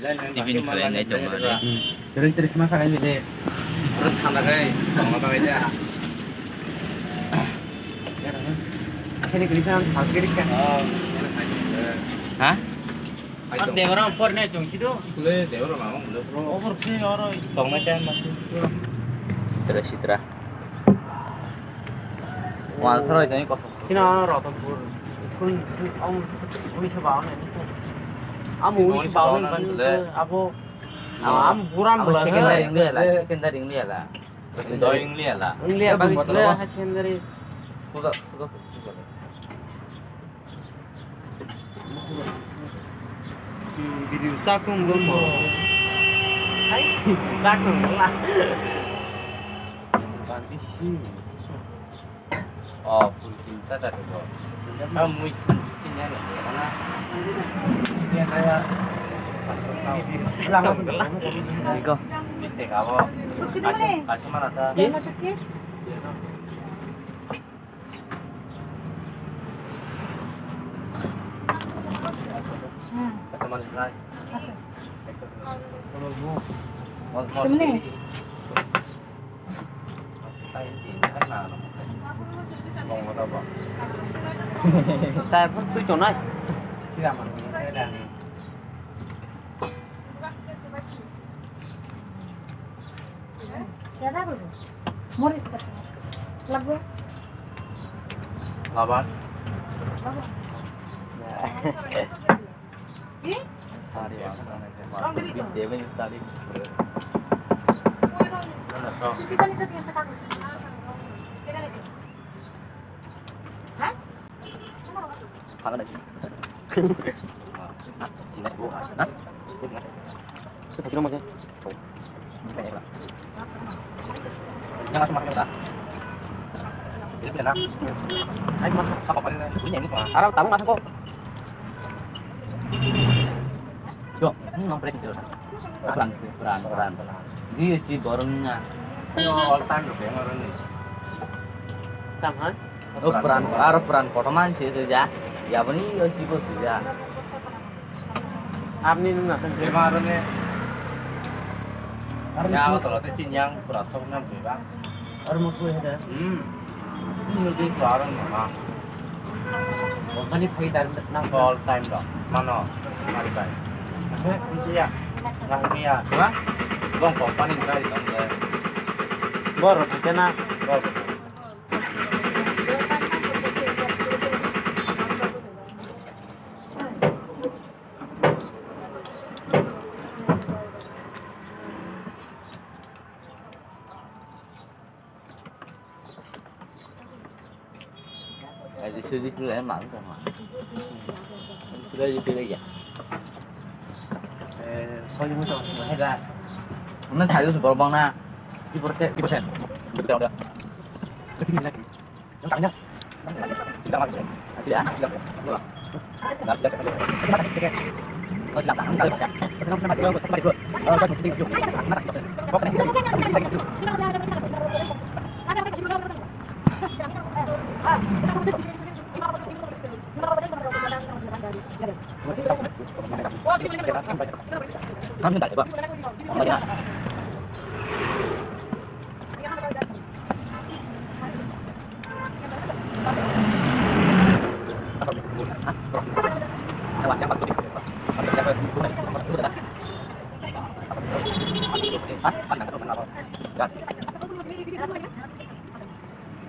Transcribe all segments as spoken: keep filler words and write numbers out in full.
Tiffin khalai nai tong mani. Hmm. Terus, terus, masa kain bide? Terus, thanda kai, tong mata kai ja. Akhirnya kita kan pas kiri kan? Oh, enak aja. Hah? Ar degora por ne tong sido. Kule degora mama mulo pro. Over se oro. Tong mai time mas. Terus sitra. Wal saroi tani kosong. Sina Ratanpur. School, school, am, uni se baon ne. Am uni se baon ne ban le. Abo. Am buram. Abo bela secondary English la, secondary English la. Secondary English la. English ya, bagi botol sekolah apa? Higher secondary. Sudah, sudah, sudah. Video sakung dong mo. Hai, sakung lah. Bukan isi. Oh, full team ta dari bo. Kamu mui sini ada mana? Ini ada ya. Lama. Iko. Mistake apa? Kasih, kasih mana ta? Iya. Hmm. Teman lain. Asa. Temen ni? Saya pun tu conai. Tidak mana. Moris ka. Labu. Laban. Labu. Di? Sorry, Bang. Bang, dili, Bang. Dia punya sorry. Mana, Bang? Kita ni satu yang petang. Kita ni. Hah? Hah? Arau tabung asal kok. Yo, hmm, nang break dulu. Peran sih, peran, peran. Dia si borongnya. Yo, all time lo, yang orang ni. Tam, ha? Oh, peran, aro peran kotor man sih itu ya. Ya, apa nih, yo, si bos ya. Apni nung na kan? Bebak aro ne. Aro ya, musuh. Tolo te sinyang pura sok nam bebak. Aro musuh ya, dah? Hmm. Ini lebih parah nih, Mak. Company phaidar nang. All time dong. Mano, mari bai. Ini ya. Nah, ini ya. Hah? Dong company bai dong deh. Bor, kita na. Bor. Ai, di sini tu lain mana tu, Mak? Sudah di sini ya. Eh, kau yang tu, sudah ada. Mana saya tu sebab bang na. Di persen, di persen. Betul, betul. Kau sini lagi.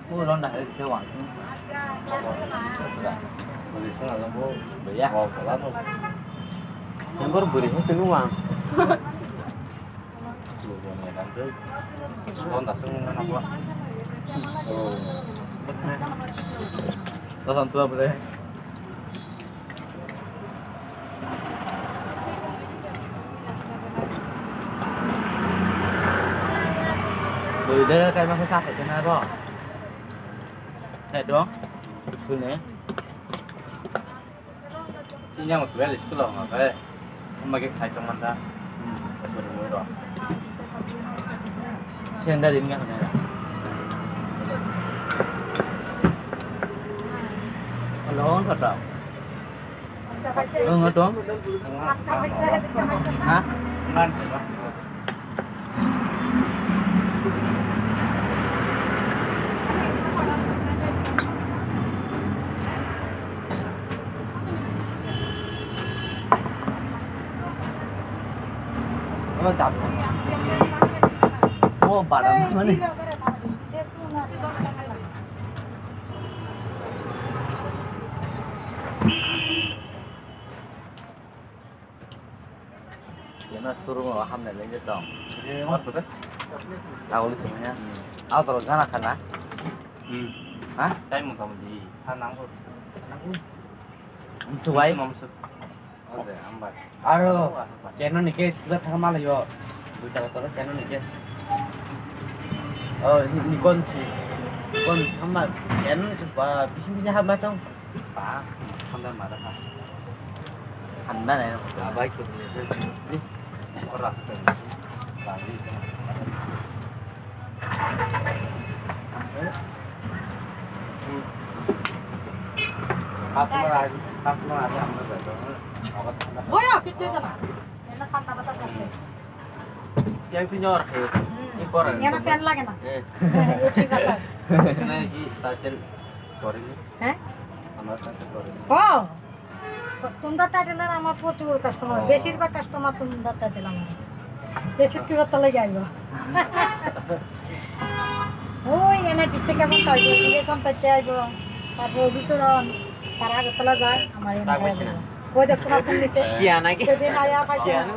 Ulo na hai ke wang. Beri sana lampu. Ya. Mau ke lampu. Yang baru beri itu nuang. Lasan tua boleh. Boleh dah, kayak masa sakit kena apa? Saya dong, betul nih. Ini yang betul ya, itu loh, nggak kayak. Magi khai tong manda. Berumur loh. Senda din nggak kenal. Hello, kata. Hello, nggak dong. Ha? Oh, dap. Oh, badam mane. Yana showroom o hamnai lengje tong. Tagoli sumaya. Auto gana khana. Hmm. Ha? Time motamoti ha nango. Subai. Aro Canon ni ke sudah thang malayo. Duita kotor Canon ni ke. Oh, Nikon si. Nikon sama Canon si ba bising bising hama chong. Ba, khanda mara ha. Khanda ne. Abai ko. Ora. Ba ni. Customer aaj, customer aaj, amra jai. Boya, kichu jana. Ena khanda bata karte. Yang tu nyor ke. Ini koran. Ena fan lage na. Eh. Esi batas. Kena ki tajil koran ni. Hah? Amar tajil koran. Oh. Tunda title er amar prochur customer, oh, beshirbhag customer Tunda title amar. Beshi ki hoto loi jaibo. Oi, ena ditte kemon taibo, dibe kon taite aibo. Tarpor bichoron, tara Agartala jai, amar ena jaibo. Oi, dekho na phone nise. Siya naki? Sedin aya paise. Siya na.